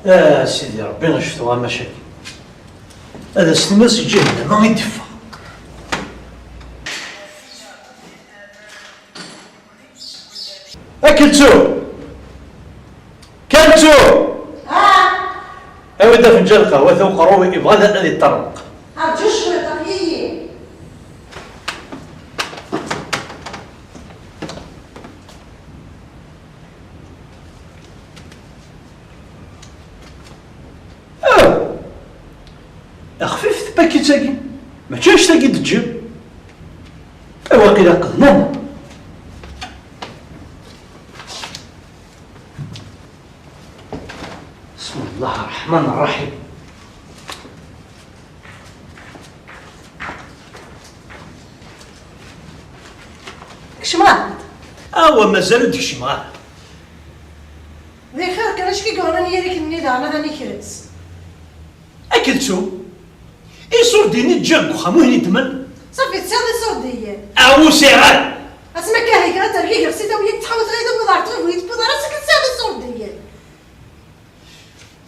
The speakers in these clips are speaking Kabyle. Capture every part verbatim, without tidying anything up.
A Sidi Ṛebbi, cfu-aɣ a maca-agi. Ad as-tiniḍ si ǧahennama i d-iffeɣ. A Keltum! Keltum! Ah! Awi-d afenǧal n lqahwa, ata uqerru-w yebɣa ad, ad iṭṭerḍeq. Rǧu cwiṭ, aql-iyi. Ah! Xfifet tpakit-agi, mačči annect-agi i d-ǧǧiɣ. Ah, waqila qednen. بسم الله الرحمن الرحيم. Kecmeɣ. Awa, mazal ur d-kecmeɣ ara. Di xir kan, acu i yeɣran yir-ik-nni daɣen ad am-ikres? A Keltum, iṣurdiyen i ǧǧiɣ deg uxxam ur ten-ddmen? Safi, tesɛiḍ iṣurdiyen? Awu, ur sɛiɣ ara. Asmi akka hegreɣ tergigeɣ si tawya, tettḥawat ɣaya tawwid ar ṭṭbib, ur yi-tewwiḍ ara, ass-agi tesɛiḍ iṣurdiyen.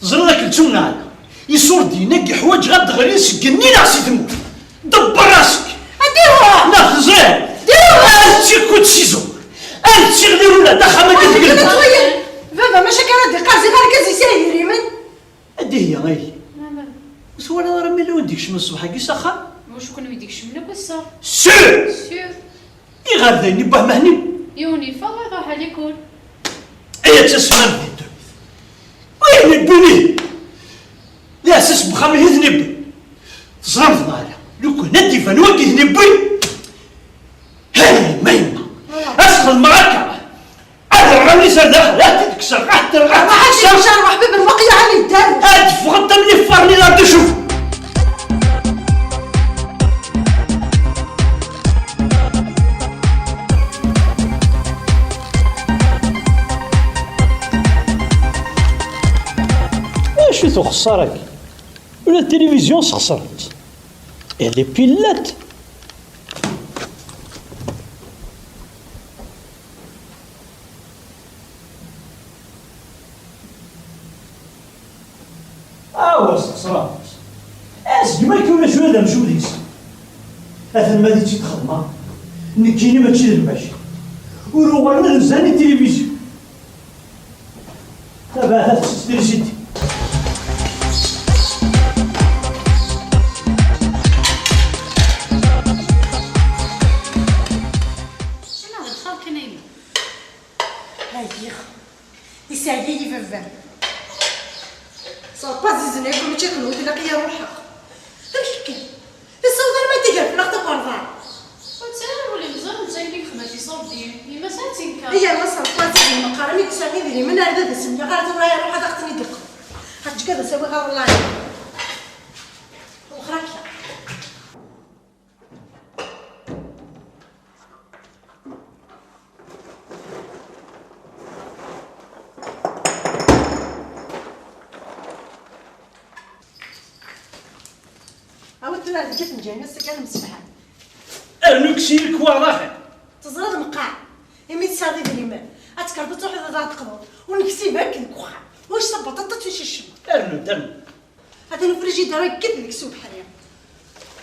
Teẓriḍ a Keltum neɣ ala? Iṣurdiyen-agi ḥwaǧeɣ ad d-ɣlin seg igenni neɣ si tmurt. Ḍebber rasek! Adiwa! Neɣ teẓriḍ? Adiwa! Ad ttikkut s izuɣer! Ad ttiɣli ula d axxam-agi deg lbeḥr! Baba, maca kan ad d-iqqar ziɣ argaz yesɛa idrimen! Ad ihi, ay. Ur twalaḍ ara ma yella win d-ikecmen ṣṣbeḥ-agi s axxam? Wacu, kenwi d-ikecmen akk ass-a? Sûr! Sûr! Iɣer d ayen iwwa Mehni? Yiwen yeffeɣ, iruḥ alikul. Ay, ad tasem ar di ddunit. Wayen iwwin ihi? D aɛessas n wexxam ihi i ten-iwwin. Teẓramt neɣ ala? Lukan ad d-iban wagi i ten-iwwin. Hey, ma yemma! Ad xedmeɣ akka! Ad rɣan izerdaxel, ad t-id-kkseɣ, ad t-rɣan, ad t-kkseɣ. Ruḥ, ad kkseɣ. Ruḥ, baba, lwaqi ɛni ddan. Ad ffɣent am liffar-nni la tecuf. Acu-t uxeṣṣar-agi? Ula d tilivizyu sxeṣrent. Elle est pilate. Awa, sxeṣreɣ. Azgem akka ulac ula d amcum deg-s. Atan ma d i tt-id-xedmeɣ, nekkini mačči d lmaci. Ur uɣalen ad uzan i tilivizyu. Tabaɛt ad tekkes trisiti. Anaɣ d lxir kan a yemma. Ayiɣ, yesseɛya-yi baba-m. Ṣerpaz izen akk mačči d kenwi, ilaq-iyi ad ruḥeɣ. Amek akka? Tessawḍ arma d tigerfellaɣ takerḍa. Ur tesɛiḍ ara ul imẓan, netta akken i yexdem tiṣurdiyin. Yemma sɛa-tt-in kan. Iya, ma ṣerpaz izen meqqar, mi yesɛa idrimen, ar d ad as-mliɣ, ar tura iruḥ ad aɣ-ten-id-iqḍu. Ḥaǧǧek ad as-awiɣ aḍellan. Wexxer akka. Awi tura deg afenǧal-nni, ass-agi ad nemsefham. Rnu kkes-iyi lekwaɣeḍ axir. Teẓriḍ meqqar, imi tesɛiḍ idrimen, ad tekkreḍ ad truḥeḍ ad aɣ-d-teqḍuḍ, ur neksib akk deg uxxam, ulac tabaṭaṭat ticicem. Rnu-d, rnu. Atan ufrijider-a yekkat deg-s ubeḥri.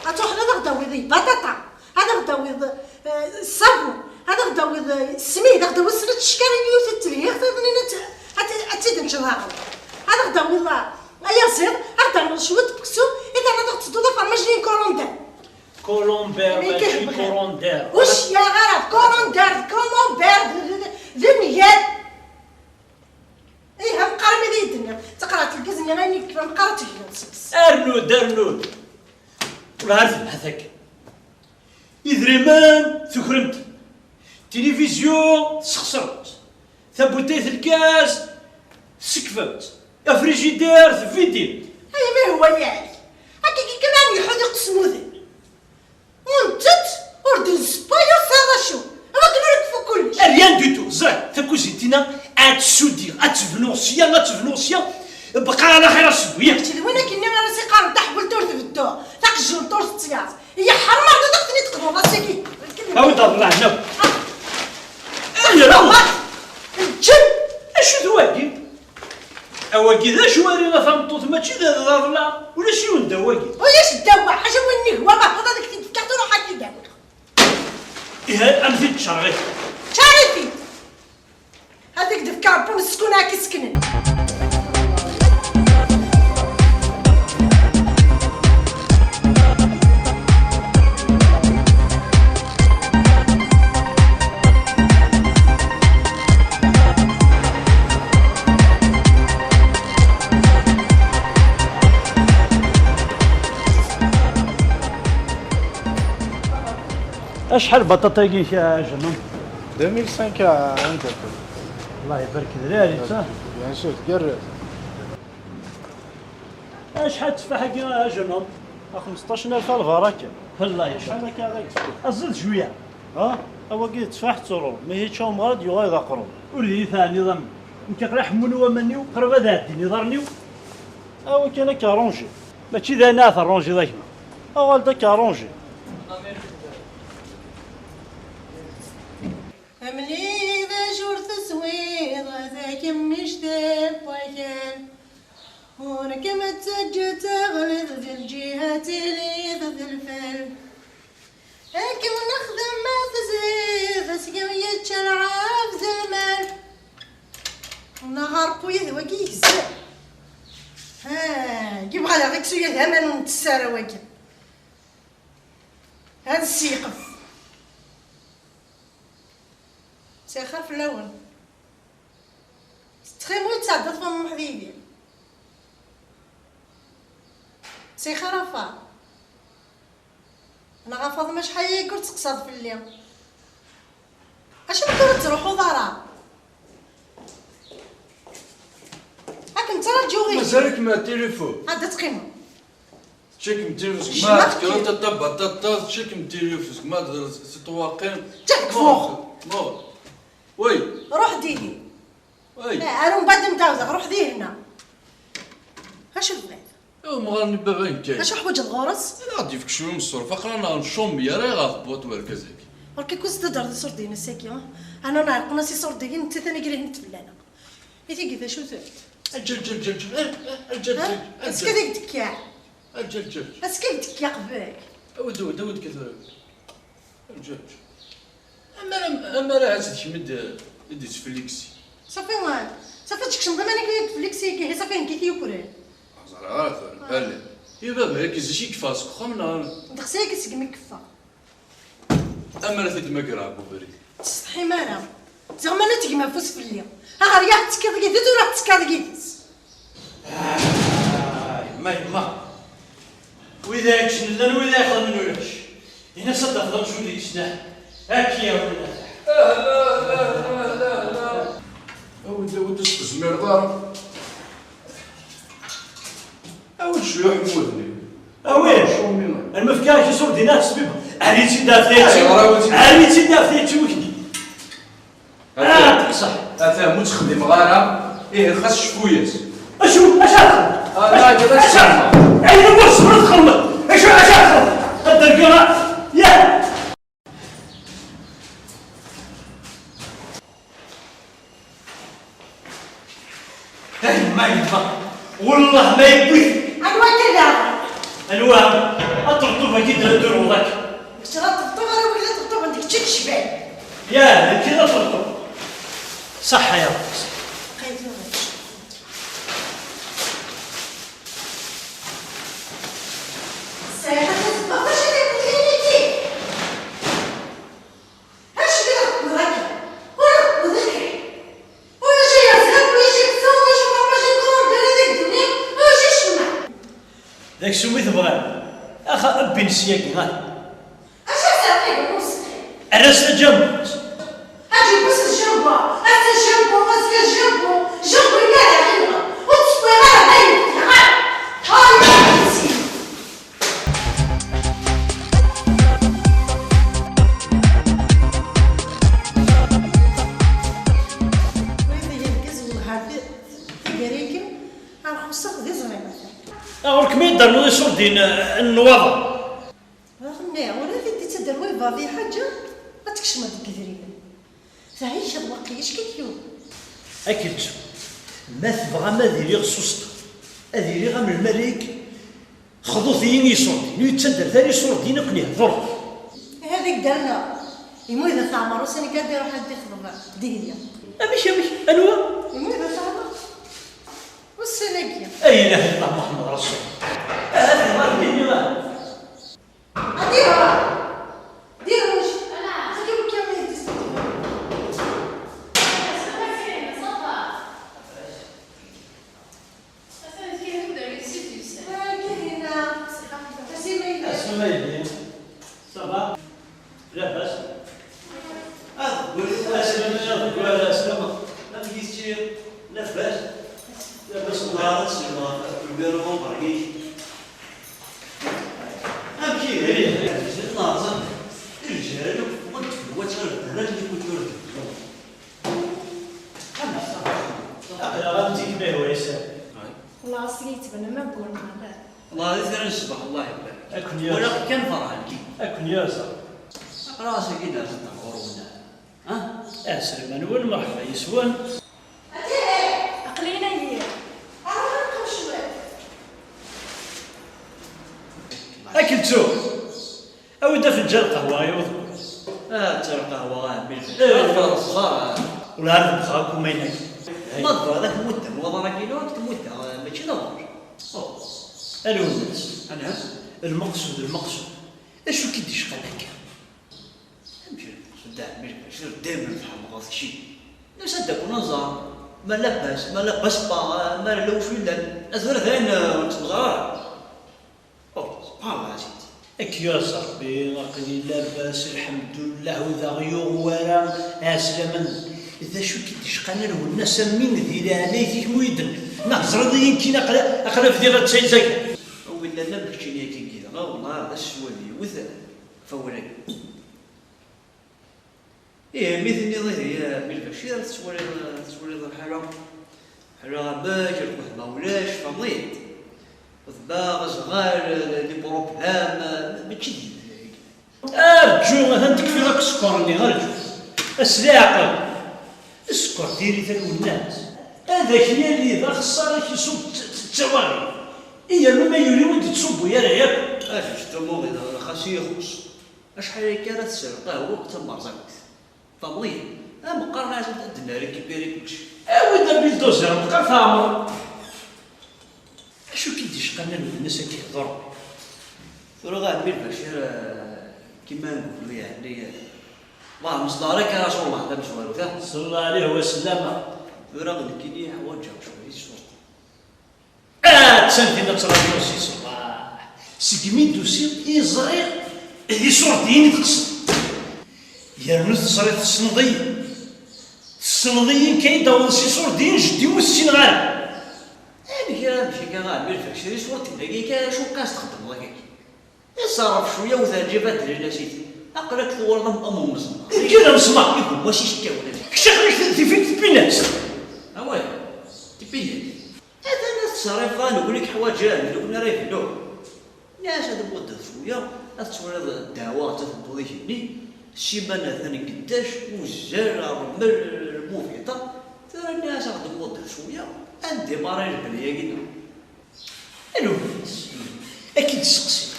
Ad truḥeḍ ad aɣ-d-tawiḍ lbaṭaṭa, ad aɣ-d-tawiḍ, eh, ṣṣabun, ad aɣ-d-tawiḍ, eh, ssmid, ad aɣ-d-tawiḍ snat tcekkarin, yiwet n telhiɣt, ad, ad, ad tt-id-nečč daɣen. Ad aɣ-d-tawiḍ, eh, ayaziḍ, ad aɣ-d-tawiḍ cwiṭ n weksum, i terniḍ ad aɣ-tedduḍ afermaj-nni n Colombert. Colombert, mačči Colombert. Ur cyiɣ ara, Colombert, Colombert, d, d, d, d nnger. Ih, meqqar mi d iyi-d-tenniḍ, d taqerɛet n lgaz-nni ayen i yekfan, meqqar ad tegneḍ seg-s. Rnu-d, rnu-d. Ur ɛad telha tagi. Idrimen tukrem-ten. Tilivizyu tesxeṣrem-tt. Tabutayt n lgaz tsekfem-tt. Afrijidir tvidim-t. Ay, ma ihwa-yak. Akka kan ad nḥudd iqesmuden. Ur ntett, ur d-nsewway, ur tesɛiḍ acu. Am akken ur ikfu kullec. Rien du tout. Ẓriɣ, takuzint-ina ad tt-sudiɣ, ad tt-bnuɣ sya, ad tt-bnuɣ sya. Bqa ɛla xir a sewwi. Kečč d win akken ara s-iqqaren taḥbult ur tbeddu, taqejjumt ur tettyaẓ. Iḥṛem ar d ad aɣ-ten-id-teqḍuḍ ass-agi. Awi-d ar leɛnab. Ah. Ay, lǧen. Acu d wagi? Awa Wagi d acu ara tameṭṭut, mačči d, d aḍla, ulac yiwen ddaw wagi. Ulac ddaw, ḥaca win nnig wa, ma ḥuḍ ad k-t-id-fkeɣ, truḥ ad k-id-awiɣ. Ihi, am t-id-tcerɣ. Car-it-id. Ad ak-d-fkeɣ Rebbi umeskun ara k-iseknen. Acḥal baṭaṭa-agi-k, a Jemma? Deux mille cinq a, a mdakel. Allah ibarek, d lɛali-tt, ah? Bien sûr, tgerrez. Acḥal tteffaḥ-agi, a Jemma? A xmesṭac alef albar akka. Allah ibarek. Acḥal akka ara k-d-fkeɣ? Aẓid cwiya. Ha? A wagi d tteffaḥ d tuṛum, mi hi čča umɣar ad yuɣal d aqrum. Ur d iyi-teɛniḍ am nekk, aql-i ḥemmun waman-iw, qrib ad ɛeddin iḍarren-iw. A wakan ad k-arranjiɣ. Mačči d ayen ara terranjiḍ a gma. Aɣal-d ad k-arranjiɣ. Amlil d acu ur teswiḍ, ad akem-ictib wakal. Ur kem-ttaǧǧa teɣliḍ di lǧiha tiliḍ d lfal. Akken nexdem ma tezid, asga yečča lɛebd lmal. Neɣ ṛebbu-ya d wagi yegzem. Ha, yebɣa daɣ iksu-ya d aman ur nettess ara wagi. Ad seyqef. Sixir fell-awen. Tettximu yettɛedda Faḍma Muḥ d Yidir. Sixir a Faḍ. Neɣ a Faḍma acḥal-agi ur d-teqsaḍ fell-i. Acu ur tettruḥuḍ ara? Akken ttraǧuɣ ihi. Mazal-ikem ar tilifun. Ad d-teqqimeḍ. Tečča-kem tilifun seg ma tekkreḍ taṭa baṭaṭa, tečča-kem tilifun seg ma d-, teṭwaqim. Ǧǧa deg fuq. Muɣ. Way. Ruḥ-d ihi. Way. Eh, ar umbeɛd n tawza, ruḥ dihin. Acu tebɣiḍ? Umɣar-nni n baba nekk. Acu ḥwaǧeḍ ɣur-s? Ad aɣ-d-yefk cwiya n ṣṣurf, aql-aɣ nehṛen cumbi, yerra ɣer tbwaṭ wergaz-agi. Ɣur-k akkuz d-tedreḍ iṣurdiyen ass-agi, ha? Ana nɛerqen-as iṣurdiyen, nettat anegri-nni teflana. I tigi d acu-tent? Aǧǧa, aǧǧa, aǧǧa, aǧǧa, aǧǧa, aǧǧa, aǧǧa. Aẓ-k ad ak-d-kkiɣ. Aǧǧa, aǧǧa. Aẓ-k ad ak-d-kkiɣ qbel. Awi-d, awi-d, awi-d kan tura. Aǧǧa, aǧǧa. Amar, amar ahat d kemm i d, i d-yettfliksi. Safi, wa-, safi teskecmeḍ iman-ik i tfliksi-agi, hi safi nekk i t-yukren. Ur ẓriɣ ara tura, bali. I baba-k zik i yeffeɣ seg uxxam neɣ? Ddeqs-agi segmi i yeffeɣ. Amar ad t-id-mmagreɣ deg ubrid. Ur tsetḥim ara. Ziɣ ma la tegma afus fell-i. Aɣer i aɣ-tettekkiḍ yid-s, ur aɣ-tettekkiḍ yid-s. Ah, yemma, yemma. Wid ara yeččen llan, wid ara ixedmen ulac. Ini-as ad d-tafeḍ amcum deg-s, neḥ. Ad k-yawi nnfeɛ. Awi-d, awi-d, ur s-tezmireḍ ara. Awi-d cwiya uḥemmud-nni. Awi-d. Cumi. Alma fkiɣ-ak iṣurdiyen-a ɣef ssbiba. Err-itt-id ɣef tayet-iw. Ayɣer awi-tt-id? Err-itt-id ɣef tayet-iw, ikdi. Ah, teqseḥ. Ata, ur tt-xdimeɣ ara. Ih, xas cfu-yas. Acu? Acu ara txedmeḍ? Ah, la, acu ara txedmeḍ? Ayen ur tezmireḍ ad txedmeḍ. Acu, acu ara txedmeḍ? Ad d-rǧuɣ, ah, yah. Ay, ma yebba. Wellah ma yewwi-t. Anwa akka daɣen? Anwa? Aṭerṭub-agi d-, d-turuḍ akka. Kečč d aṭerṭub, ara wagi d aṭerṭub, d kečč i yecban. Yah, d nekk i d aṭerṭub. Ṣaḥḥa ya Rebbi. Qay tura. Sɛiɣ aṭas n baṭac ad akent-iniɣ. Acu i d-txeddmeḍ akka? Ur txeddmeḍ akka. Ulac ay aẓiq, ulac ay ttsaḍ, ulac uqermaj n ddrug ara d ak-d-iniɣ, ulac acemma. D aksum i tebɣam? Axa, bbin syagi, ah. Acu ara s-rqiɣ ur nesqi? Err-as taǧambut. Aǧambut d jambu, ass-a jambu, azekka jambu, jambu i ara ɣileɣ. Ur tewwiḍ ara d ayen tebɣiḍ ara. Ay, ay, ay. Wid i yergez wehha ti-, tigarikin, ar xuṣṣeɣ d iẓri atan. Ɣur-kem i d-ternuḍ iṣurdiyen, eh, n nnwaḍer? Ɣer-nni, ula d i d-ittader wibaḍ i ḥaǧa, ad tkecmeḍ deg idrimen. Teɛyiceḍ waqil, acu k-yuɣ? Ad k-ttu. Ma tebɣam ad iliɣ s usteq, ad iliɣ am lmalik, xḍut-iyi i iṣurdiyen, ur yettaddar ara iṣurdiyen akken ihḍer. Ihi ad ak-d-rreɣ. Imuy d At Ɛmer, ussan-agi ad d-iruḥ ad d-ixḍeb Dihya. Amek, amek? Anwa? Imuy d At Ɛmer. Ussan-agi. La ilaha illallah Muḥemmed Rasul. Ahat yebɣa ad d-yini. Adiha! Diruc! Acu kan yedis. Atan kihim d ayen i d-yusan. Ah, Kahina. Asima yelli. Asima yelli. Ça va? Labas? Ah, oui, asima, asima. Amek i teččiḍ? Labas? Labas, nehṛ ad selmeɣ ɣef lbiru ubergik. Amek ihi? Lǧiran akk, ma tfehwa ttɣileḍ d arrac, nekk ur d-fehmeɣ. Aql-aɣ am zik ma ihwa yisem. Wallah, ass-agi yettban am aggur n Ɣabar. Wallah, di tira n ṣṣbeḥ, Allah ibarek. Ad ken-yerẓ. Walaɣ kan ferḥen-k. Ad ken-yerẓ. Aql-aɣ ass-agi nerza-d ɣur-wen. Ha? Ah, Sliman-nwen, merḥba yes-wen. Aql-i-n ayi. Ɛreḍ ad neqqim cwiṭ. Ad k-nettu. Awi-d afenǧal n lqahwa, ay awḍ. Ah, d lqahwa, a ɛemmi. Eh. Ur terẓeḍ ara. Ula ara tebɣa akk umaynag. Ma tebɣiḍ ad k-muddeɣ uḍar-agi, ad k-muddeɣ, eh, mačči d aḍar. Oh. A Lwennas. Anɛam? Lmeqsud, lmeqsud. Acu k-id-icqan akka? Amek lmeqsud, a ɛemmi Lbacir, daymen tḥemmleḍ kečči. Nusa-d akk ad nẓer. Ma labas, ma labas pas, ma llan wacu yellan. Tura dayen, eh, ur nettẓar ara. Oh, subḥan Allah, a sidi. Ad k-yerẓ Rebbi, aql-i labas, lḥemdullah, ur d aɣ-yuɣ wara, ɛeslaman. D acu i k-id-icqan a Lwennas, a mmi, di leɛnayt-ik, ma ur yi-d-tenniḍ? Neɣ teẓriḍ-iyi nekkin, aql-, aql-a bdiɣ ad ttayzeɣ. A wi llan am keččini akka i yedɣa, wellah, d aswad yiwet, fawrag. Ih, mi tenniḍ ihi, a mmi Lbacir, tettwaliḍ, tettwaliḍ lḥala. Ḥala amek, lqahwa ulac, tfehmeḍ-iyi-d. Ḍebbaɣ, azɣal, les problèmes, mačči d yid-k. Arǧu, atan tekfiḍ akk sskeṛ-nni, arǧu. Ass leɛqel. Sskeṛ diri-t a Lwennas. Ad ak-yali d axeṣṣar ad k-iṣubb d, d, d tawaɣit. I yernu ma yuli ur d-ittṣubbu ara yakk. A justement, xas i ixuṣ. Acḥal akka ara tesser lqahwa akked tamerẓagut? Tfehmeḍ-iyi? Am qqaren-as ad d-nerr récupérer kullec. Awi-d abildozer, meqqar teɛmer. Acu k-id-icqan a Lwennas ad k-ihḍer? Tura a ɛemmi Lbacir, eh, kima nqul yeɛni, eh, Allah, meṣdar akka Rasul Allah, d amezwaru, ta? Sallallahu alayhi wa sallam. Tura nekkini ḥwaǧeɣ cwiṭ ṣṣut. Attan din ad tṛajuḍ si ṣṣbeḥ. Segmi d-usiɣ i ẓriɣ d iṣurdiyen i teqsed. Yernu teẓriḍ tessneḍ-iyi. Tessneḍ-iyi nekk ay d-awḍeɣ s iṣurdiyen, jeddi ur t-ssineɣ ara. Amek ara, amek akka a ɛemmi Lbacir, iṣurdiyen-agi akka, acu akka s-txeddmeḍ akka? Iṣerref cwiya u teɛǧib ad d-lin a sidi. Aql-ak twalaḍ am, am umezmeq. Deg yal amesmaṛ. Igumma s icekkawlen. Kečč aql-ak tifin tpinast. Awah, tpinast. Atan ad tettṣerrifeḍ, a nekkni k-ḥwaǧen, d nekkni ara yebnun. Nniɣ-as ad tmuddeḍ cwiya, ad tettwaliḍ ddeɛwa atta tewweḍ igenni, Siman atan geddac, uzzal, rrmel, lmubiṭa, tura nniɣ-as ad ɣ-d-tmuddeḍ cwiya, ad ndimar i lebni-agi-nneɣ. A Lwennas, ad k-id-sseqsiɣ.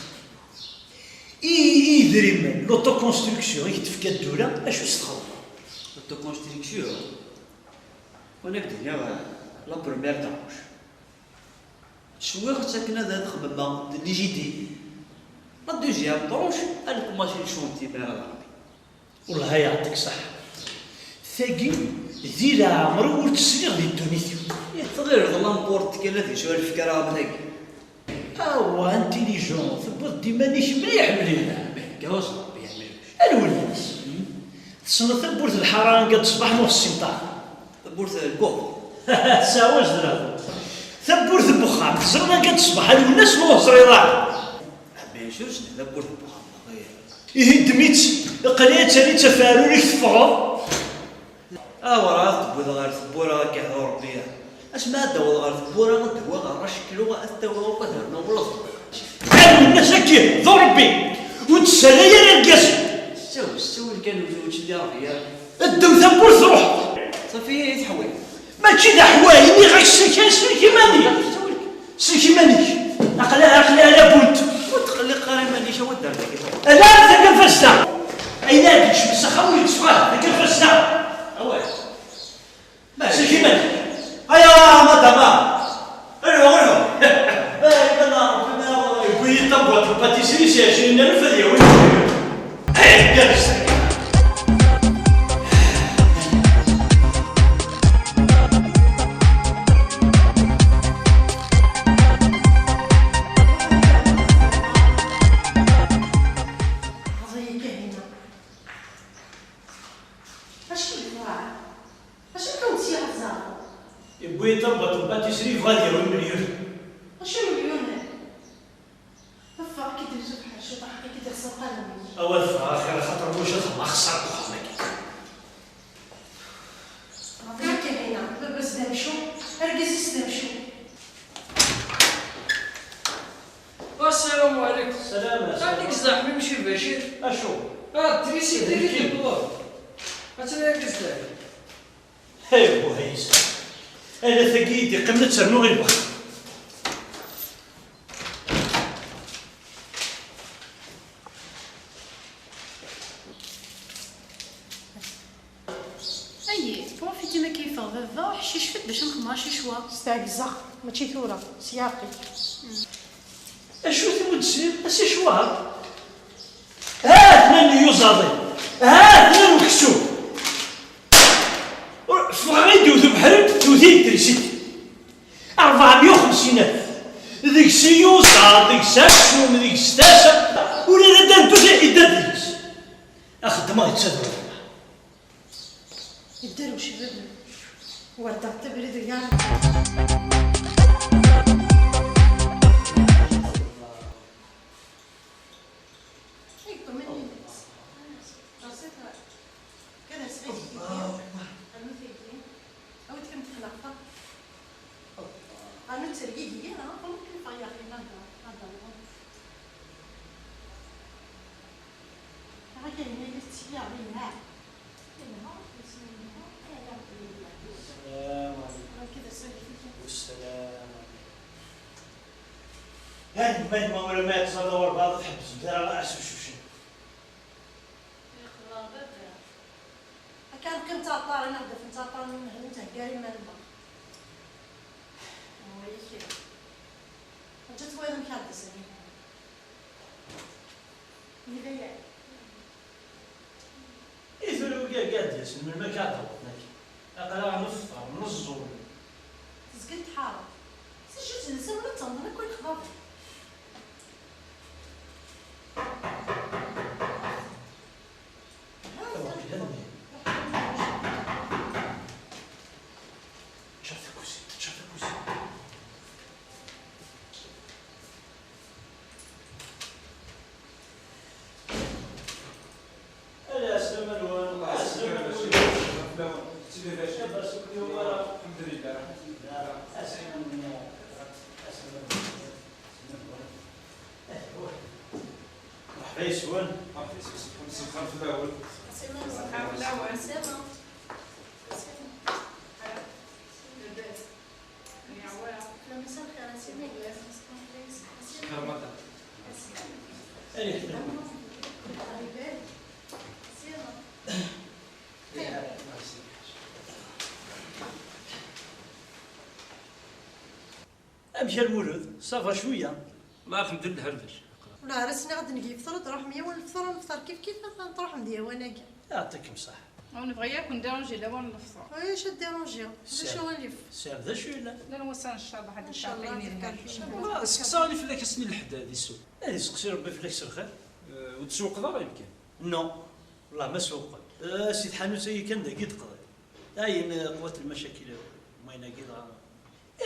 I, i idrimen, l'autoconstruction, i k-d-tefka ddula, acu s-txedmeḍ? L'autoconstruction? Wan ak-d-iniɣ, eh, la première tranche. Cwiɣ-tt akken ad, ad xemmemeɣ d les idées. La deuxième tranche, ad nkumaṣi le chantier ma ara d Rebbi. Wellah yeɛṭik ṣṣeḥḥa. Tagi, di leɛmer-iw ur tt-sliɣ di ddunit-iw. I tɣileḍ la n'importe quel ad yesɛu lefkara am tagi? Awa, intelligent, tewwiḍ-d iman-ik mliḥ, mliḥ. Bih, gawas Rebbi, yeɛmel. A Lwennas. Hmm? Tessneḍ tawwurt n lḥara anga d ṣṣbeḥ ma ur tessineḍ ara? Tawwurt n lkuhur. Tesɛa wajed lehdur. Tawwurt n wexxam, teẓriḍ anga d ṣṣbeḥ a Lwennas ma ur teẓriḍ ara? Ah, bien sûr, ssneɣ tawwurt n wexxam. Ihi ddem-itt, iqqel-itt, ali-tt ɣef uɛrur-ik teffɣeḍ. Ah, werɛad tewwiḍ ɣer tewwura akka, a Rebbi. Asmi ad d-taweḍ ɣer tewwura, ad d-tawiḍ ɣer rrac klu, ad t-tawiḍ akk ad rnuɣ ulaẓ. A Lwennas-agi, d Rebbi, ur d-ssalay ara argaz-im. Ttawil, ttawil kan, ur, ur ttili Rebbi ara. Ddem tawwurt, truḥeḍ. Ṣafi, i teḥwi. Mačči d aḥwal, nniɣ-ak sellek, sellek iman-ik. Sellek iman-ik. Aql-, aql-i ala bunt. Ur tqelliq ara iman-ik, a wadda dagi. Ala, tagi fazda. Ayen ara d-yekcem s axxam ur yetteffeɣ ara, tagi fazda. Awal. Sellek iman-ik. Aya, madama. Ruḥ, ruḥ. Ay, bana, bana, yewwi-yi-d tabwaṭ n patisri si ɛecrin alef ad yawi. Ay, gerrez. Ɛḍi-yi Kahina. Acu yebɣa? Acu kan tt-yeɛẓer? Yewwi-yi-d tabwaṭ n patisri, yebɣa ad yawi melyun. Acu melyun? Ffeɣ, ad k-id-nzuf ḥaca, aql-ik-id ixṣer qalam-ik. Awa ffeɣ axir, axaṭer ulac ad xemmeɣ axeṣṣar deg uxxam-agi. Ṛebbi Kahina, baba-s d amcum, argaz-is d amcum. Assalamu alaikum. Salam, salam. Alik zaḥmi mci Bacir. Acu? Ah, trisiti di dikwa. Ad tili argaz dahi. Hey, bu hayis. Ala tagi i d-iqqimen ad ternu i lbexr. Ayi, profiti ma k-yeffeɣ baba, ḥcicef-d bac ad nxemmer acicwa. Steɛgzeɣ, mačči tura, s yeɛqil. Acu i d-tesliḍ? Acicwa? Ha-ten-an iyuzaḍ-im, ha-ten-an uksum. Ur, ffɣeɣ-d iwet ubeḥri, tewwet-iyi-d trisiti. Rebɛemya u xemsin alef. Deg-s iyuzaḍ, deg-s aksum, deg-s tasa. Ula d adda n tutlayt yedda deg-s. Axeddmeɣ yettader. Yedder ucebab. Werdeɣ tabrid gar. Ay, yeqqim ad yines. Ǧersit, kada sɛid kiki. Rnu tigi. Awi-d kan txelqta. Rnu ttergigi ara, qum kan fayya xina da, da. Ɣa kan yini-d ttiyar, yelha. Yelha, yesmi yelha, yelha. السلام عليكم. Rnu kada sɛid kiki. والسلام عليكم. Ay, ma yemma, wala ma yettẓalla walbeɛḍ, ad tḥebbsem tara aɛsucucen. Yeqleɛ baba. Akka neqqim ttɛeṭṭaren, ad d-afen ttɛeṭṭaren, nehdu theggar iman-nneɣ. Wali kra. Ǧǧet wayeḍ amek ara d-asen ihi. Yella yaɛni. I tura wigi akka ad d-yasen, melmi akka ad d-awḍen akka? Aql-aɣ neffer, neẓẓul. Tezga tḥareḍ. Si ǧǧet-nsen ula d-ttawḍen akk lexbaṭer. Ǧǧet takusit, ǧǧet takusit. Ala, ɛeslama-nwen, ɛeslama-nwen. Labas akk, alḥemdulillah. Ɛeslama-nwen, ɛeslama-nwen. Merḥba yes-wen. Merḥba yes-wen. Mselxir fell-awen. Mselxir fell-awen. Mselxir. Labas. Labas. Lxir a Sidi. Xir madam. Ay, ḥfel. Amek a Lmulud? Ça va cwiya? Ma lḥemdullah, a Lbac. Wala ara s-nniɣ ad d-neg ifeṭṭer, ad d-truḥem yawan lefṭer, ad nefṭer kif kif, ad truḥem d yawan-agi. Yeɛṭikem ṣṣeḥḥa. Ur nebɣi ara ad ken-déranger lawan n lefṭer. Ulac ad déranger. D acu i lif? Sɛiɣ d acu yellan. Llan wussan, ncalleh, ad d-tɛeṭṭim yid-neɣ. Seqsaɣ-iyi fell-ak ass-nni n leḥdad, issu. Ad iseqsi Rebbi fell-ak s lxir. Eh, ur d-tsewwqeḍ ara yakan? Non. Wellah ma sewwqeɣ. Eh, si tḥanut-agi kan dagi d-qḍiɣ. Ayen, eh, qwat lmacakil, wayen-agi dɣa.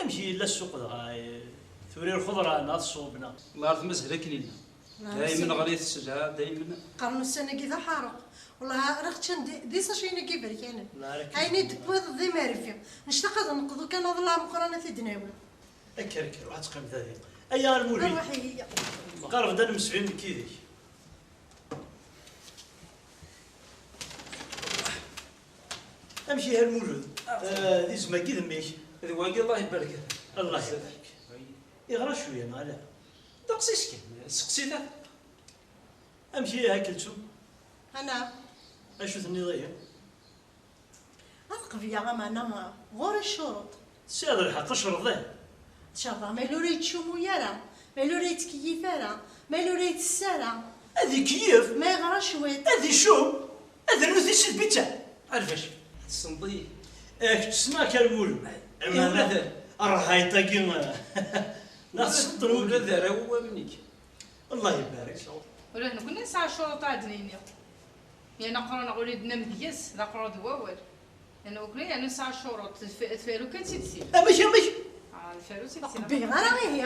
Amek yella ssuq dɣa, eh, tura lxeḍra neɣ tṣubb neɣ? Wellah ar tmazal akken yella. Daymen ɣlayet sselɛa, daymen. Qqaren ussan-agi d aḥareq. Wellah riɣ ččan di, di saciyin-agi iberkanen. Ayen i d-tewwiḍ d imarfi. Nectaq ad neqḍu kan aḍellaɛ meqqran ad t-id-nawi. Akker, akker, ruḥ ad teqqimeḍ da din. Ay Lmulud. Ruḥ-iyi. Qerreb-d ad nemsefhim nekk yid-k. Amek ihi a Lmulud? Ah, d izem-agi d mmi-k? D wagi, Allah ibarek. Allah ibarek. Iɣra cwiya neɣ ala? Ddeqs-is kan, seqsi-t. Amek ihi a Keltum? Ana. Acu tenniḍ ihi? Ad qebleɣ ameɛna ɣur-i ccuruṭ. Tesɛiḍ lḥeqq, creḍ ihi. Cerḍeɣ ma yella ur yettcummu ara, ma yella ur yettkeyyif ara, ma yella ur yettess ara. Ad ikeyyef. Ma yeɣra cwiṭ. Ad icum. Ad rnu tissit bitta. Ar bac. Tessneḍ-iyi. Eh, kečč ssneɣ-k a Lmulud. Ameɛna ula d rrhayt-agi, la tessneḍ ula d arraw-iw am nekk. Allah ibarek. Ula d nekkni nesɛa ccuruṭ ad d-nini. Yan aqrur-nneɣ ur d-nemmez deg-s, d aqrur d wawal. Yan wekkni, yan nesɛa ccuruṭ, tf-, tfaru kan si tsil. Amek, amek? Ah, tfaru si tsil. Qebbileɣ ara ihi.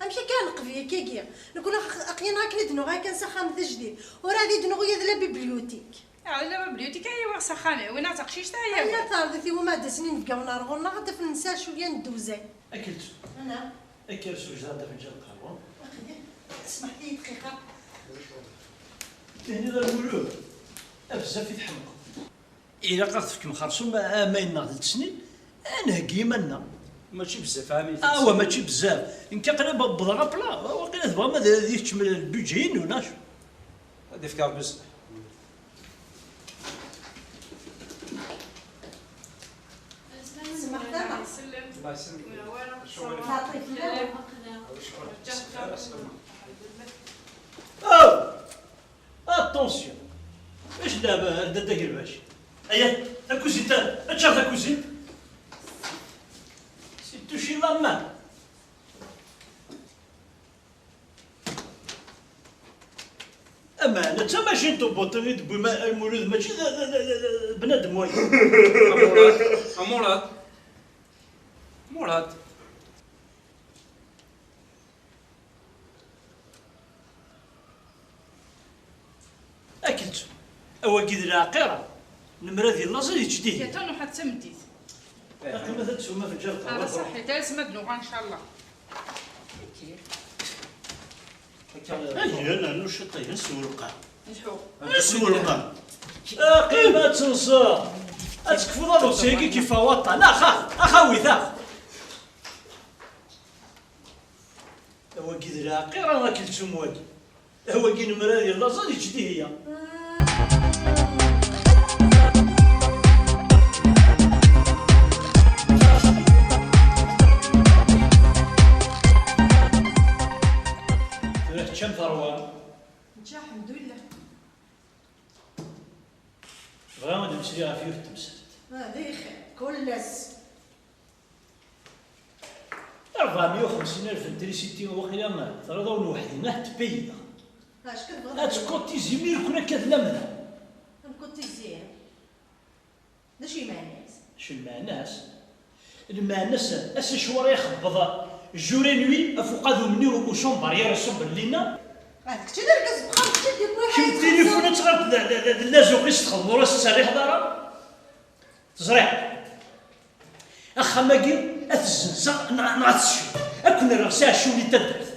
Amek akka neqbel akkagi? Nekkni aq-, aql-aneɣ akken i d-nuɣal kan s axxam d ajdid. Ur ɛad i d-nuɣal ula d la bibliothèque. Ah, la bibliothèque ay awiɣ s axxam-iw, win taqcict ay awiɣ. Ay, terdiḍ iwumi ad d-asen inebgawen ar ɣur-neɣ, ad d-afen nesɛa cwiya n dduzan. Akelt. Ana. Akker sewjdeɣ-d afenǧal n lqahwa. Smeḥ-iyi dqiqa. Tehniḍ a Lmulud, a bezzaf i tḥemqeḍ. Ilaq ad ɣ-tefkem xerṣum amayneɣ d letnin, ad nheggi iman-nneɣ. Mačči bezzaf, ɛami. Awa, mačči bezzaf. Nekk aql-i wwḍeɣ apla, waqila tebɣam ad, ad ikeččem lbudjet-inu, neɣ acu? Ad ifk Rebbi zzman. Smeḥ tama. Allah yesselmek. Acuɣer? Lṭif. Aw! Attention! Acu d-, d-, d-, agerbac? Aya, takuzint, ad teččar takuzint. C'est touché la main. Ameɛna d tamacint n ubuṭi i d-tewwim a Lmulud, mačči d, d, d, d, d bnadem waya. A Murad, a Murad. Murad. Akken-tt. Awagi d lɛaqira. Lemmer ad illaẓ, ad yečč dihin. Atan uḥad tameddit. Aqim ad tsum afenǧal n lqahwa. Ala ṣaḥit, ar asmi ad nuɣal, ncallah. Akka. Agi, ad nernu ciṭ, agi, ad nsew lqahwa. Lḥu. Ad nsew lqahwa. Aqim ad tenseḍ. Ad tekfuḍ aḍebsi-agi kif waṭṭan. Ax, ax, ax, awit, ax. Awagi d lɛaqira, akken ttum wagi. Awagi lemmer ad illaẓ, ad yečč dihiya. Tura teččam terwa? Nečča, alḥemdulillah. Bɣiɣ ad d-mmeslayeɣ ɣef yiwet n temsalt. Ah, d ixir, kul ass. Rebɛemya u xemsin alef n trisiti, waqila terriḍ-awen weḥd-i, ah, tpayda. Acu tebɣiḍ? Ad tkutizi mi ur kun akka d lamda. Ad nkutizi? D acu lmeɛna-s? Acu lmeɛna-s? Lmeɛna-s, ass icwar ixebbeḍ jour et nuit ɣef uqadum-nni ucamber yar iṣubb n Lina. Ah, d kečč i d argaz n uxxam, kečč i d-yewwi. Kemm tilifun ad tɣiḍ d, d, d, d lazuq i s-txedmeḍ, ur as-tetterriḥeḍ ara. Teẓriḍ? Axxam-agi ad t-zzenzeɣ neɣ, neɣ ad t-sceɣ. Ad ken-rreɣ s iɛecciwen di taddart.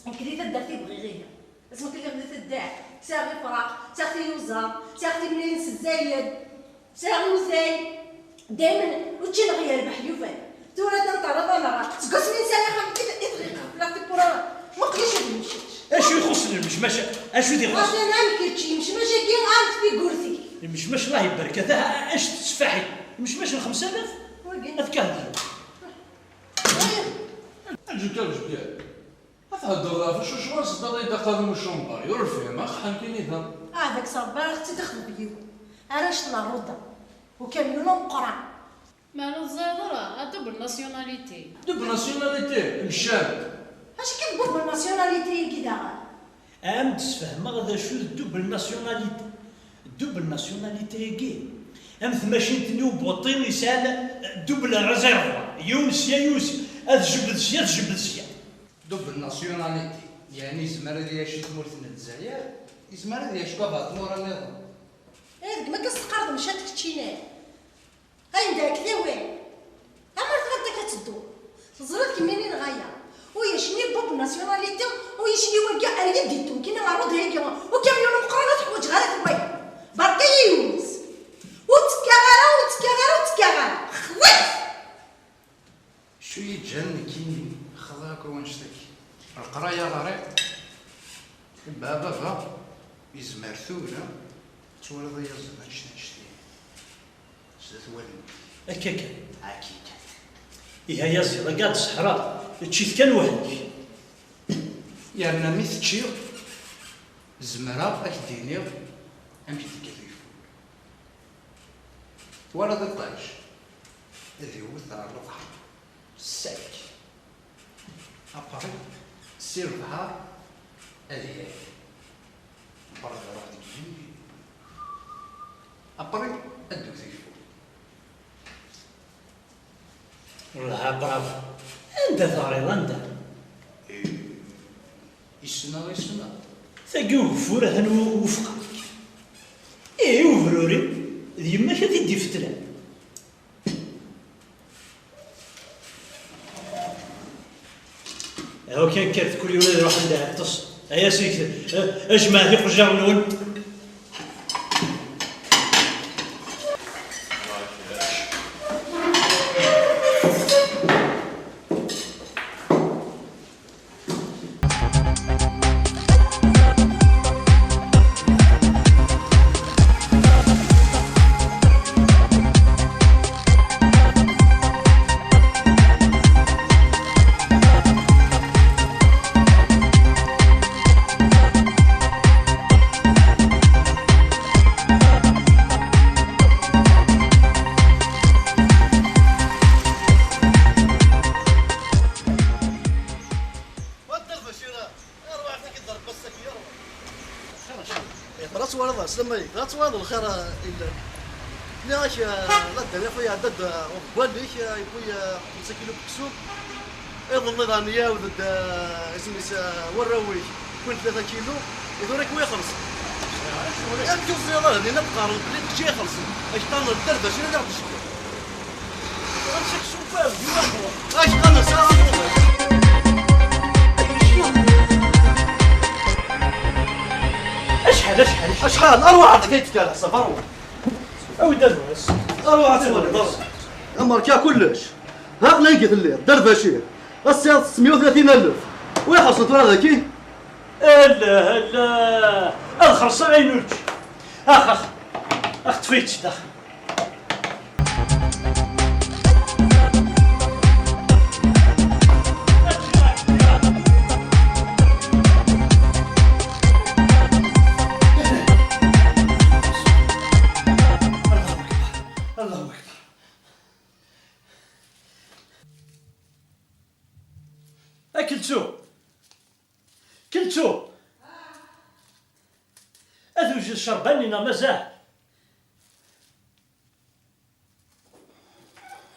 Nekk di taddart i bɣiɣ ihi. Asmi k-lliɣ di taddart, sɛiɣ ifrax, sɛiɣ tiyuzaḍ, sɛiɣ timlilin s zzayed, sɛiɣ uzay. Daymen učči-nneɣ yerbeḥ yufa. Tura da nterra d amerra. Seg wasmi nesɛa axxam i t-, i tɣiqeɣ fell-aɣ tiwwura. Muqel acu d lemcmac. Acu ixuṣṣen lemcmac? Acu d ixuṣṣen? Atan am kečč, lemcmac-agi am tfigurt-ik. Lemcmac, Allah ibarek, ata acu tettfaḥi. Lemcmac n xemsa alaf? Wagi. Ad k-hedren. Aǧu kan, aǧu kan. Ad theddreḍ ɣef acu ccɣel s ddar i d-aqadum ucumber? Ur fhimeɣ, ḥan kan ihi. Ah, deg ṣṣber ara ɣ-tt-id-ixdem yiwen. Arrac n ṛṛuda. Ukamyun ameqqran. Meɛna ur teẓriḍ ara, a double nationalité. Double nationalité, mcam. Acu kan double nationalité-agi daɣen? Ad am-d-sfehmeɣ d acu d double nationalité. Double nationalité-agi, am tmacint-nni ubuṭi yesɛan double réservoir, yiwen sya, yiwen sya, ad tjebbed sya, tjebbed sya. Double nationalité, yeɛni yezmer ad iɛic di tmurt n Lezzayer, yezmer ad iɛic baba tmura nniḍen. Eh, deg ma kan s-teqqareḍ mcat keččini. Ayen d aktawi. Amer tɣiḍ akka teddu. Teẓriḍ kemmini neɣ aya. Ulac ni bub nationalité, ulac ni wagi ar yid-ittu. Kini ɣer udhigi. Ukamyun umeqqran ur t-ḥwaǧeɣ ara d waya. Berka-yi yiwet. Ur ttekkaɣ ara, ur ttekkaɣ ara, ur ttekkaɣ Ɣer-i a ɣer-i. Baba, baba, yezmer tura. Twalaḍ ay aẓil annect-a, annect-a. Zdat wallen. Akka kan. Akka kan. Ihi ay aẓil, akka d ṣṣeḥra, ečč-it kan weḥd-k. Yerna mi teččiḍ, zemreɣ ad k-d-iniɣ amek d-teggiḍ iful. Twalaḍ iṭij? Ad iwet ɣer lebḥer. Sec. Après, si lebḥer ad yali. Après, ad iruḥ deg yigenni. Après, ad d-iwet iful. Wellah, bravo. Anda teɣriḍ, anda? Eh, issneɣ, issneɣ. Tagi ugeffur atan wufqeɣ-k. Ihi ubruri d yemma-k ad t-id-ifetlen. Aw kan kkret, kul yiwen ad iruḥ anda iɛeṭṭes. Ay ass-ik, eh, jemɛet iqejjaṛen-nwen. Yeḍra twalaḍ, slama-ik, dɣa twalaḍ lxir, ah, illan. Nniɣ-ak, ah, la dernière fois iɛedda-d, ah, uḍeggal-ik, ah, yewwi, ah, xemsa kilu n uksum. Iḍelli daɣen iɛawed-d, ah, isem-is, ah, warraw-ik, wwin tlata kilu. I tura-k wi ixelṣen? Amek ur teẓriḍ ara din ad teqqareḍ belli d kečč i ixelṣen? Ak qqaren dderbac, ad aɣ-d-tcekkeḍ. Acḥal, acḥal, acḥal? Acḥal? Arwaḥ, ad k-id-fkeɣ leḥsab, arwaḥ. Awi-d adwas. Arwaḥ, ad twaliḍ, arwaḥ. Amerka kullec. Ha, aql-ak telliḍ, dderbaci. Ass-a tesɛa tesmeyya u tlatin alef. Wi ixelṣen tura daki? Ala, ala. Ad xelṣeɣ ayen ur ǧǧiɣ. Ax, ax. Ax, ṭṭef-itt daxel. الله أكبر. الله أكبر. A Kelsu! Kelsu! Ad tewjed ccerba-nni neɣ mazal?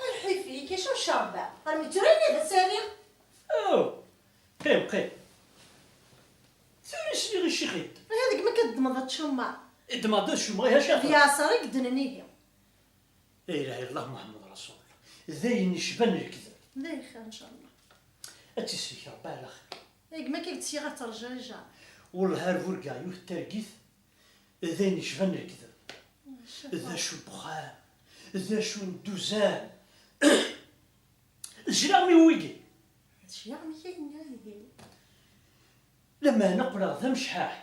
A lḥif-ik, acu ccerba? Armi d tura yella d asari? Aw! Qqim, qqim. Tura sliɣ i ccix-id. Aya deg mi akka d-ddmeḍ ad tcummeḍ. I ddmeɣ-d ad cummeɣ, ihi acu? D yaṣer i yeddnen ihi. La ilaha illallah Muḥemmed Rasulullah. D ayen yecban lekdeb. D ayen xir, ncallah. Ad tt-isellek Rebbi ɛla xir. Deg mi akka i d-syiɣ ad terǧu ijar. Wellah ar burgaɣ yiwet n targit, d ayen yecban lekdeb. D acu n wexxam, d acu n dduzan. D cclaɣem-iw wigi. D cclaɣem-ik ayenna ihi. Lameɛna qqleɣ d amecḥaḥ.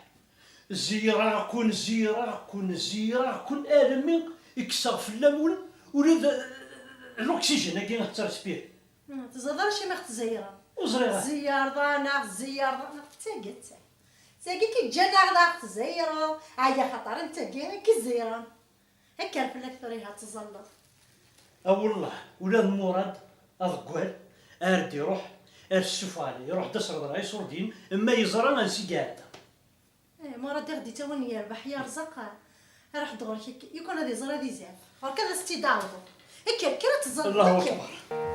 Zeyreɣ-ken, zeyreɣ-ken, zeyreɣ-ken, armi i kkseɣ fell-awen ula d, d l'oxygène-agi ad tettrespireḍ. Hmm, teẓriḍ ara acimi i ɣ-tzeyreḍ? Ur ẓriɣ ara. Tzeyreḍ-aneɣ, tzeyreḍ-aneɣ, d tagi d tagi. D tagi i k-ǧǧan-aɣ d aɣ-tzeyreḍ, ɛya xaṭer n tagi i k-izeyren. Kker fell-ak tura ihi ad tẓalleḍ. A wellah, ula d Murad aḍeggal, ar d-iruḥ, ar ssufeɣ ɛli, iruḥ-d asreḍ ɣer iṣurdiyen, ma yeẓra ansi i iɛedda. Eh, Murad i ɣ-d-ittawin yerbeḥ, yerẓeq, iruḥ-d ɣur-k, yukan ad iẓer ad izaf. Ɣur-k ad as-tt-id-ɛawdeḍ. Kker, kker ad tẓalleḍ, Allahu kker. Akbar.